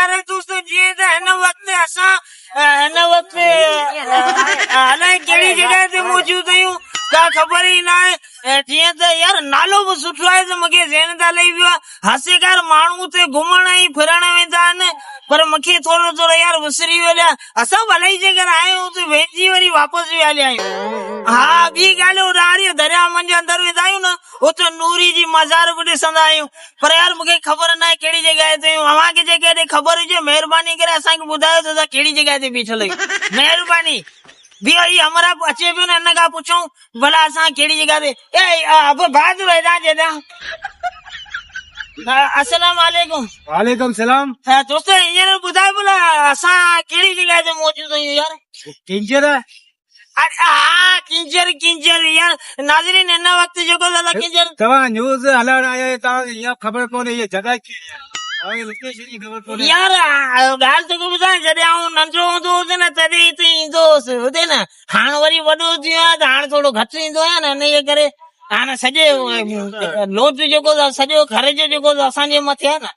پيارا دوستو جيئن ته هن وقت اسان هن وقت الائي ڪهڙي جڳهه تي موجود آهيون ڪا خبر ئي نه آهي جيئن ته يار نالو به سٺو آهي ته مونکي ذهن تان لهي ويو آهي هاسيڪار ماڻهو اتي گهمڻ ۽ ڦرڻ ويندا آهن پر مونکي ٿورو ٿورو يار وسري ويو آهي اسان به الائي جي ڪري آيا آهيون اتي ويندي وري واپس به هليا آهيون ها ٻي ڳالهه اڏاري درياء منجهه اندر ويندا آهيون نه اتي نوري جي مزار به ڏسندا آهيون پر يار مونکي خبر ناهي ڪهڙي جڳهه تي آهيون اوهان کي جيڪڏهن خبر هجي مهرباني ڪري اسان کي ٻڌايو ته اسان ڪهڙي جڳهه تي بيٺل آهيون مهرباني ٻيو هي همراهه به اچي پيو نه هن کان پڇون ڀلا اسان ڪهڙي جڳهه تي اي ابو بهادر هيڏانهن اچ هيڏانهن السلام عليڪم وعليڪم سلام دوستو هينئر ٻڌايو ڀلا اسان ڪهڙي جڳهه تي موجود آهيون يار ڪينجهر ها ڪينجهر ڪينجهر يار ناظرين هن وقت جيڪو دادا ڪينجهر توهان نيوز هلائڻ آيا آهيو توهان کي اها خبر ڪونهي هي جڳهه ڪهڙي آهي توهان کي لوڪيشن جي خبر ڪونهي يار ڳالهه توکي ٻڌايان جڏهن آئون ننڍو هوندو هوس نه تڏهن هتي ايندو هوس ٻڌي نه هاڻ وري وڏو ٿي ويو آهيان ته هاڻ ٿورو گهٽ ايندو آهيان نه انهيء ڪري هاڻ سڄي لوڊ جيڪو سڄو خرچ جيڪو اسان جي مٿي آهي نه.